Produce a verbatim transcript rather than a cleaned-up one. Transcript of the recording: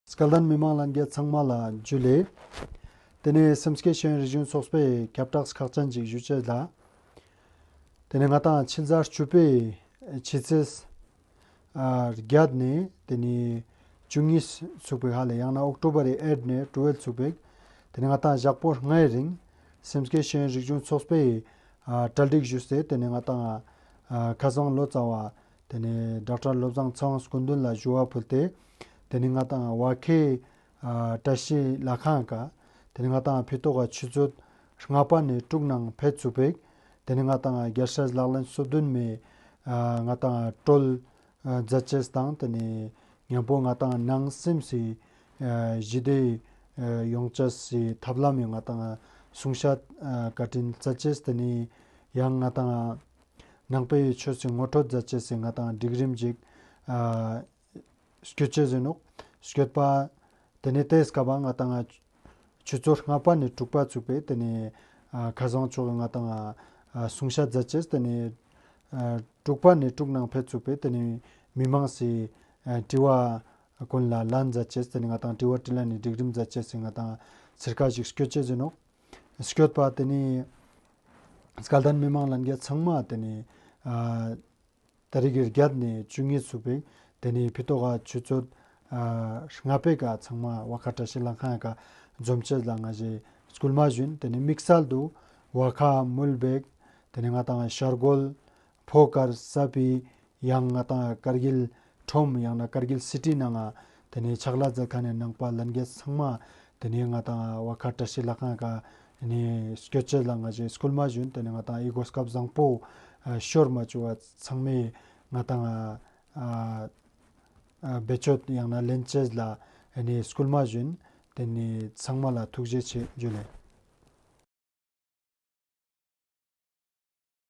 སྐལ་ལྡན་མི་མང་ལྷན་རྒྱས་ཚང་མ་ལ་ཇུ་ལེ། ཏེ་ནེ་སེམས་བསྐྱེད་ཤེས་ཡོན་རིག་གཞུང་ཚོགས་པའི་ཁྱབ་བསྒྲགས་ཁག་ཅན་ཅིག་ཞུ་ཅེས་ལ། ཏེ་ནེ་ང་ཏང་ཕྱི་ཟླ་བཅུ་པའི་ཕྱི་ཚེས་ཨ་བརྒྱད་ནེ་ཏེ་ནེ་བཅུ་གཉིས་ཚུགས་པའི་ཧ་ལེ། ཡང་ན་ཨོག་ཊོ་བར་ཨེཊ་ནེ་ཊུ་ཝེལ་ཚུགས་པའི་ཏེ་ནེ་ང་ཏང་ཞག་པོ་ལྔའི་རིང་སེམས་བསྐྱེད་ཤེས་ཡོན་རིག་གཞུང་ཚོགས་པའི་ཨ་གྲ་སྒྲིག་ཞུས་ཏེ་ཏེ་ནེ་ང་ཏང་ཨ་ཁ་སང་ལོ་ཙཱ་བ་ཏེ་ནེ་ཌོག་ཊར་བློ་བཟང་ཚེ་དབང་སྐུ་མདུན་ལ་ཞུ་བ་ཕུལ་ཏེ་ཏེ་ནེ་ང་ཏང་བ་ཁའི་ཨ་བཀྲ་ཤིས་ལྷ་ཁང་ཀ་ཏེ་ནེ་ང་ཏང་ཕི་ཏོག་ག་ཆུ་ཚོད་ལྔ་པ་ནེ་དྲུག་ནང་ཕེབས་ཚུགས་པའི་ཏེ་ནེ་ང་ཏང་རྒྱལ་སྲས་ལག་ལེན་སོ་བདུན་མའི་ཨ་ང་ཏང་བཀྲོལ་ཨ་མཛད་ཅེས་དང་ཏེ་ནེ་མཉམ་པོ་ང་ཏང་ནང་སེམས་སི་ཨ་ཞི་བདེ་ཨ་ཡོང་ཅེས་སི་ཐབས་ལམ་ཡང་ང་ཏང་གསུང་བཤད་ཨ་བཀའ་དྲིན་མཛད་ཅེས་ཏེ་ནེ་ཡང་ང་ཏང་ནང་པའི་ཆོས་སི་ངོ་སྤྲོད་མཛད་ཅེས་སི་ང་ཏང་སྒྲིག་རིམ་ཅིག་ཨ་སྐྱོད་ཅེས་ཨིན་ནོག། སྐྱོད་པ་ཏེ་ནེ་ཏེའི་སྐབས་ང་ཏང་ཆུ་ཚོད་ལྔ་པ་ནེ་དྲུག་པ་ཚུགས་པའི་ཏེ་ནེ་ཨ་ཁ་སང་ཕྱོགས་ང་ཏང་ཨ་གསུང་བཤད་མཛད་ཅེས་ཏེ་ནེ་ཨ་དྲུག་པ་ནེ་དྲུག་ནང་ཕེབས་ཚུགས་པའི་ཏེ་ནེ་མི་མང་སི་ཨ་དྲི་བ་ཀུན་ལ་ལན་མཛད་ཅེས་ཏེ་ནེ་ང་ཏང་དྲི་བ་དྲིས་ལན་ནི་སྒྲིག་རིམ་མཛད་ཅེས་སི་ང་ཏང་ཚིར་ཀ་ཞིག་སྐྱོད་ཅེས་ཨིན་ནོག། སྐྱོད་པ་ཏེ་ནེ་སྐལ་ལྡན་མི་མང་ལྷན་རྒྱས་ཚང་མ་ཏེ་ནེ་ཨ་ཏ་རིག་གི་བརྒྱད་ནེ་བཅུ་གཉིས་ཚུགས་པའི་ཏེ་ནེ་ཕི་ཏོག་ག་ཆུ་ཚོད་ཨ་ལྔ་པའི་ཀ་ཚང་མ་བ་ཁ་བཀྲ་ཤིས་ལྷ་ཁང་ཀ་འཛོམས་ཅེས་ལ་ང་ཞེ་སྐུལ་མ་ཞུ་ཨིན། ཏེ་ནེ་དམིགས་བསལ་དུ་བ་ཁ་མུལ་བེག་ཏེ་ནེ་ང་ཏང་ཤར་སྒོལ་ཕོ་དཀར་ས་པི་ཡང་ང་ཏང་ཀར་གིལ་ཁྲོམ་ཡང་ན་ཀར་གིལ་སི་ཊི་ནང་ང་ཏེ་ནེ་ཕྱག་ལས་མཛད་ཁན་ནི་ནང་པ་ལྷན་རྒྱས་ཚང་མ་ཏེ་ནེ་ང་ཏང་བ་ཁ་བཀྲ་ཤིས་ལྷ་ཁང་ཀ་ཏེ་ནེ་སྐྱོད་ཅེས་ལ་ང་ཞེ་སྐུལ་མ་ཞུ་ཨིན། ཏེ་ནེ་ང་ཏང་འི་གོ་སྐབས་བཟང་པོ་ཨ་ཤོར་མ་ཅུག་པ་ཚང་མས་ང་ཏང་ཨ་ཨ་བེད་སྤྱོད་ཡང་ན་ལེན་ཅེས་ལ་ཏེ་ནེ་སྐུལ་མ་ཞུ་ཨིན། ཏེ་ནེ་ཚང་མ་ལ་ཐུགས་རྗེ་ཆེ་ཞུ་ལེ།